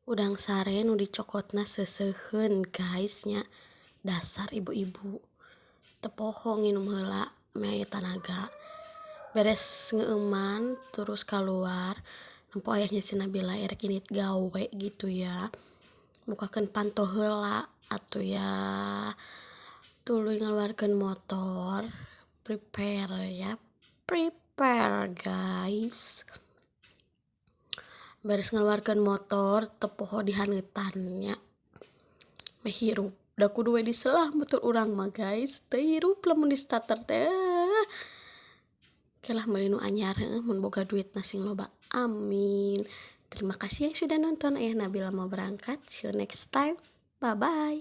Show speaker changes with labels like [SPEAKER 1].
[SPEAKER 1] Udang sare nu dicokotna seuseuheun, guys, nya. Dasar ibu-ibu teu poho nginum heula meh aya tanaga. Beres ngeueuman terus keluar, nempo ayahnya si Nabila erek indit gawe gitu ya, mukakeun panto heula atuh ya, tuluy ngaluarkeun motor, prepare ya, prepare, guys. Beres ngaluarkeun motor, teu poho dihaneutan nya, meh hirup da kudu we diselah motor urang mah, guys. Teu hirup lamun di starter teh. Oke lah, meuli nu anyar heuh mun boga duit sing loba, amin. Terima kasih yang sudah nonton. Ayah Nabila mau berangkat. See you next time, bye bye.